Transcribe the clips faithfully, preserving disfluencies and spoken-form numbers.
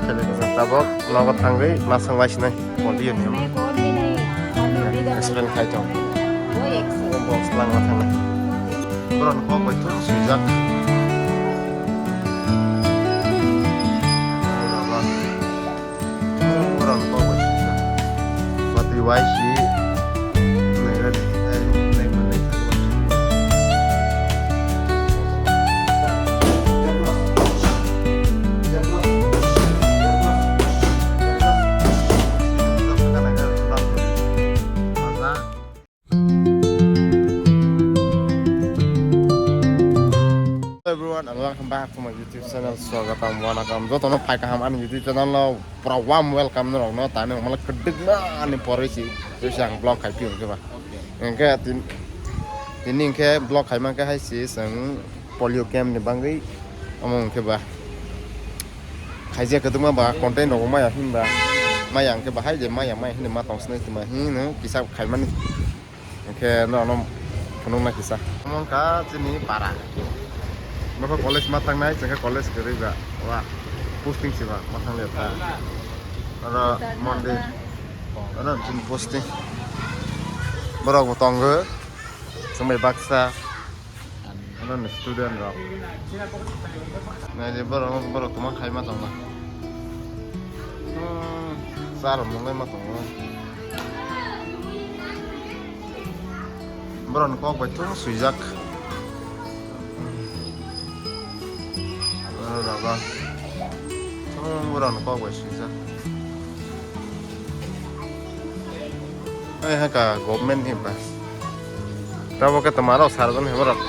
Tabok nogo thangwi masang lai sinai polio ni. Explain khai tong. Box lang ma thangnai. Borok ni kok bai thung swijak. Borok ni kok bai swijak. Batwi wai si. Everyone, and welcome back to my YouTube channel. Swagatam, wanakam. Jotono phai kaham ani YouTube channel no pura warm welcome norok no. Tani umala kedikma ani poroi si, si ang vlog khai piyo ke ba. Engke tin, tini engke vlog khai mangke hai si sang polio camp ni bangwi amo engke ba. Khaijak kedikma ba content rok maya himba. Maya engke ba hai je maya maya hini ma tong sinai tuma hino kisa khai mani. Hingke norokno phunukna kisa. Omo wngkha chini para. Nokha college ma tangnai, chwngkha college kwrwi ba. Wa, posting siba, ma thangli ta. Oro mondir. Oro chini posting. Borok bo tongo. Chwngbai baksa. Ano ni student rok. Nai de borok, borok tongma khai ma tongma. Hmm, sir mwngnai ma tongo. Borok ni kok bai thung swijak. Oro rok o. Thung borok ni kok bai swijak. Ai haka government ni ba. Tabo khe toma rok sarjon he borok.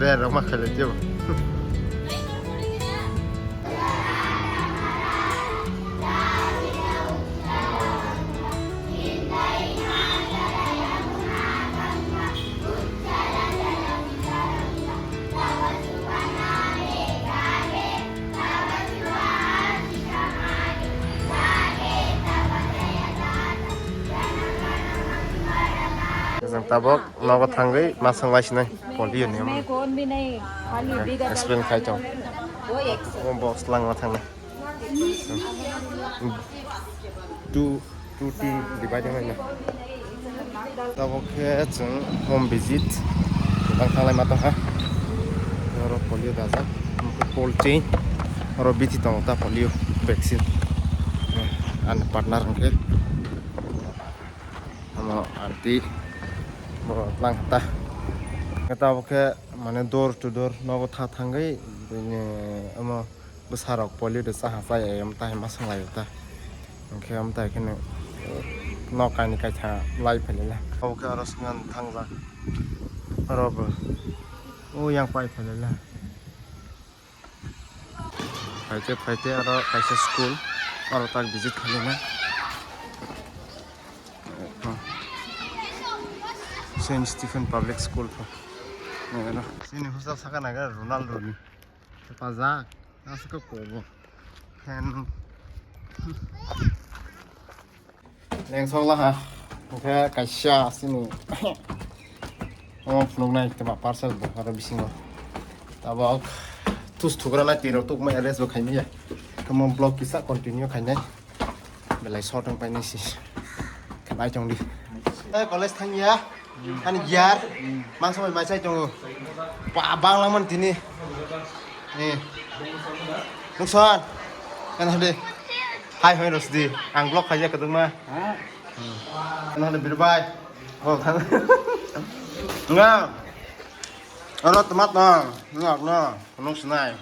Ber rok ma khailai tebo. Tabok nogo thangwi masang lai sinai polio ni. Explain khai tong. Box lang ma thangnai. Two, two team divide wngkha na. Tabok khe chwng home visit. Tang thanglai ma tongkha. Oro polio dajak. Cold chain. Oro bithi tongo ta polio vaccine. Ani partner hwnkhe. Omo aunty. Bo tlang ta. Tabok khe mane door to door nogo tha thangwi bini omo. Bwsarok polio de chaha chaya, omo tai ma swnglaio ta. Hwnkhe omo tai kheno nok kainwi kaitha lai phailai la. Obo khe aro swngna thangjak. Oro bo o yang pai phailai la. Phaite, phaite aro kaisa school, aro tak visit khailai na. Saint Stephen Public School pho. Chini hostel saka naikhe Ronaldo ni. Pajak, aswk khe kobo. Fan. Lengsok laha. Hwnkhe kaisa chini. Omo phunuknai twma parcel bo aro bisingo. Tabok tus thugra nai twi rok tukmaya rest bo khaimaya. Tamo vlog kisa continue khainai. Belai short wng painai si. Khe bai tong di. Eh, college thangya. Ani gear. Mangsa bai mai chai tongo. Ba, bang langman tini. Eh. Nuksan. Kan hade. Hai hoi rosdi. Ang vlog khaja kadung ma. Kan hade birbai. Oh, kan. Nga. Aro tomat no. Nga no. Nung sinai.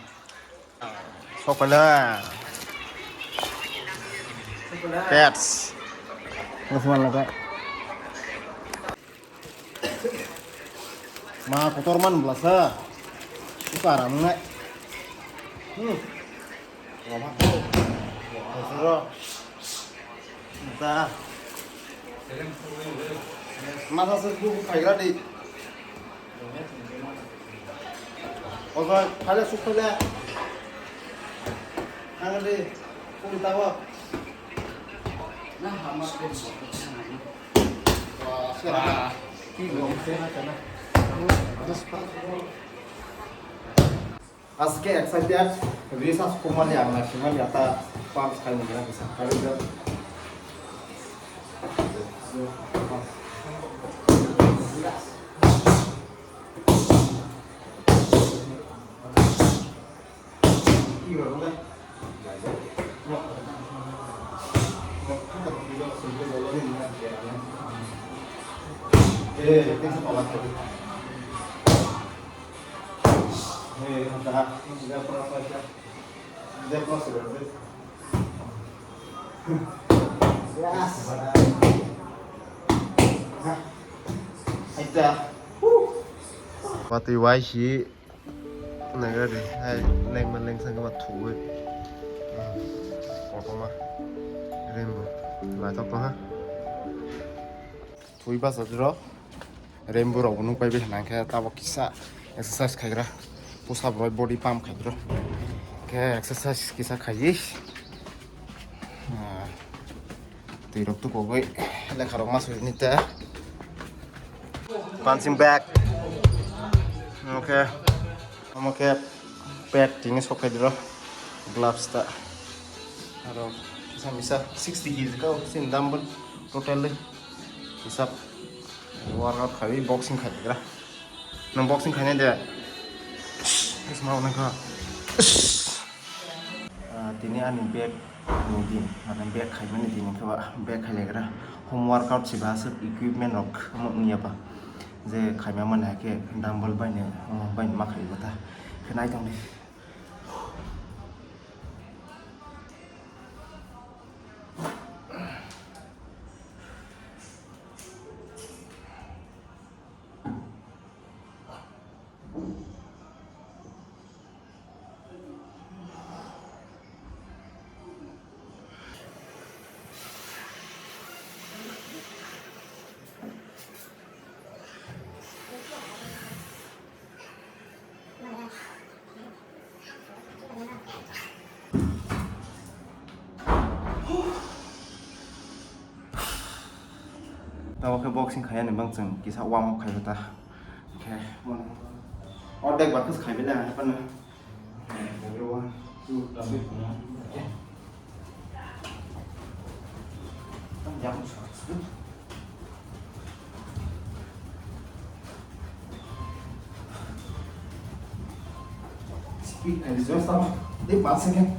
Sokpala. Pets. Ngasman laga. Ma kotor man belasa. Uka ram ngai. Hmm. Wah, ma. Sero. Ta. Masa se bu bu khaigra di. Ojo, khale suk khale. Ang de, pun tawa. Nah, hamar pun sok. Aske excited, risa sukumani ang na simani ata pump khai mungkha kisa. Watwi waisi. Naga de, hai, lengma lengsang ma thuwi. Kotorma. Rainbow. Naithok tongha. Thui basa juro. Rainbow rok nuk pai bini hwnka khe tabok kisa exercise khaigra. Push up roi body pump khaigra. Khe exercise kisa khaiwi. Ah. Twi rok tukugwi lekha rok ma soi ni ta. Punching bag. Omo khe, omo khe pad tini sok khai diro. Gloves ta. Aro kisa misa sixty K G ka sin dumbbell totally. Hisab workout khai boxing khai dira. Nang boxing khainai de? Kisa ma nang kha. Ah, tini ani bag ni din, mane bag khaimani din wngkha ba, bag khailagra. Home workout se ba aswk equipment rok omo wngya ba. Je khaima mani hai khe dumbbell baino, omo baino ma khaibo ta. Khe nai tongdi. Tamo khe boxing khaiyani bang chwng kisa warm up khaibo ta. Khe ordek ba khwsa khaibai le ang haphano. One, two, three. Speed and just now, they pass again.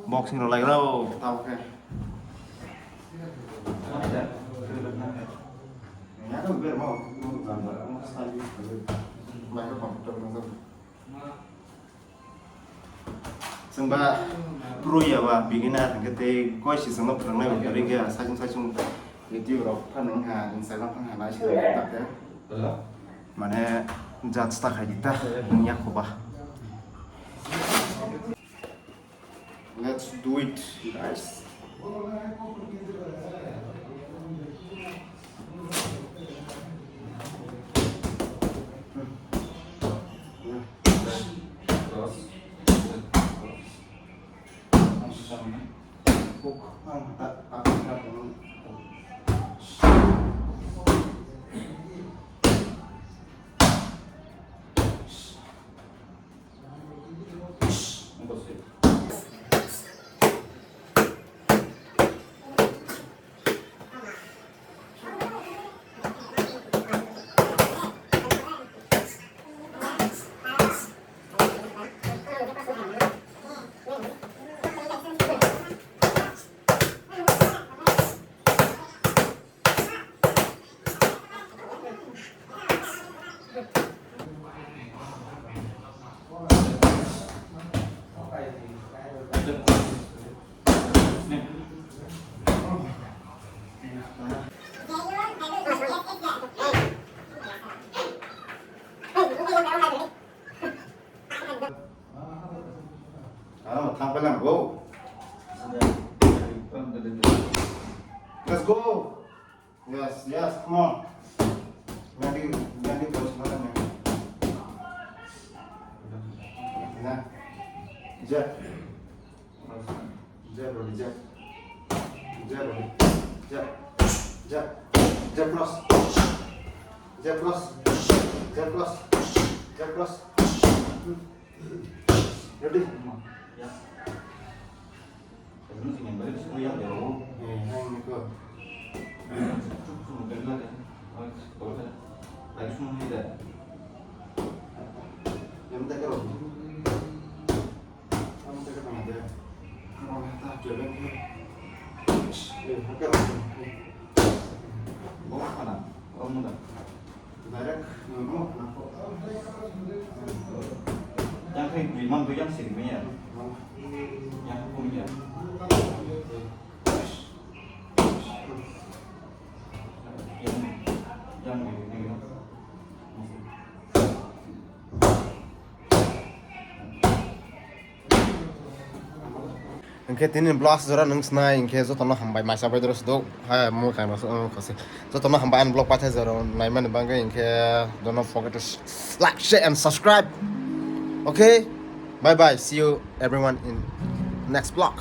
Boxing rok lai rw tamo khe. Chwng ba pro ya ba beginner hwnkhe tei koi se chwngno phwrwngnai bo kwrwi khe saichung saichung video rok phano wngkha Instagram phano nai se ta khe. Mane judge ta khai di ta wngya kho ba. Let's do it, guys. Ano thang pelang go. Jab. Jab, Rodi, jab. Jab, Rodi. Jab. Jab. Jab cross. Jab cross. Jab cross. Jab cross. Ready? Ya. Ini sih yang balik semua yang jauh. Eh, hai, ini kok. Cukup semua balik lagi. Balik semua ini dah. Yang tak kerok. Yang kayak gimana tuh yang sih ya? Yang punya. Yang yang yang Hingke tini vlog jora nung snai hingke jotono hambai maisa bai doro sudok hai mo kaima so khose jotono hambai ani vlog pathai jora naimani bagwi hingke don't forget to like, share and subscribe. Okay, bye bye, see you everyone in next vlog.